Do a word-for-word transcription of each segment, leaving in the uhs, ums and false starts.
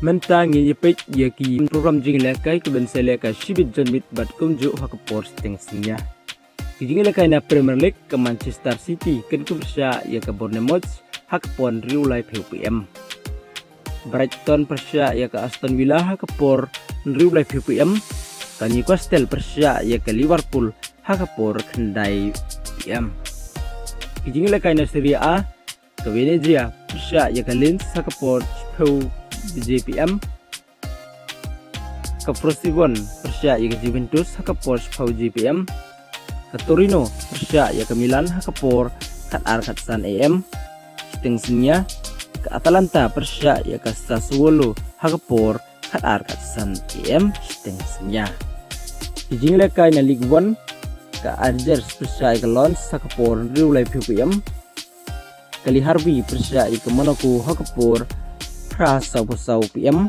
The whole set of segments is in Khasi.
Mynta ngin ïa peit ïa ki program jingïalehkai kiban sa lehkai shibit janmiet bad kumjuh ha ka por shiteng synñia. Ki jingïalehkai na Premier League, ka Manchester City kan pyrshah ïa ka Bournemouth ha ka por hynriew laiphew P M. Brighton pyrshah ïa ka Aston Villa ha ka por hynriew laiphew P M. Ka Newcastle pyrshah ïa ka Liverpool ha ka por khyndai P M. Ki jingïalehkai na Serie A, ka Venezia pyrshah ïa ka Lens ha ka por shiphew baje P M. Ka Frosinone pyrshah ïa ka Juventus ha ka por shiphew baje P M. Ka Torino pyrshah ïa ka Milan ha ka por khatar khatsan A M shiteng synñia. Ka Atalanta pyrshah ïa ka Sassuolo ha ka por khatar khatsan A M shiteng synñia. Ki jingïalehkai na Ligue One, ka Angers pyrshah ïa ka Lens ha ka por hynriew laiphew P M. Ka Le Havre pyrshah ïa ka Monaco ha ka por phra saw saw P M.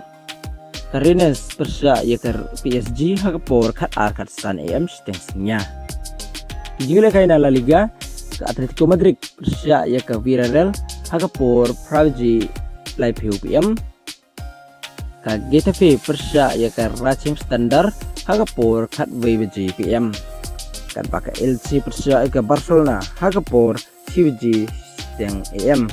Ka Rennes pyrshah ïa ka P S G ha ka por khatar khatsan A M shiteng synñia. Ki jingïalehkai na La Liga, ka Atletico Madrid pyrshah ïa ka Villarreal ha ka por phra baje laiphew P M. Ka Getafe pyrshah ïa ka Racing Santander ha ka por khatwei baje P M. Katba ka Elche pyrshah ïa ka Barcelona ha ka por shi baje shiteng A M.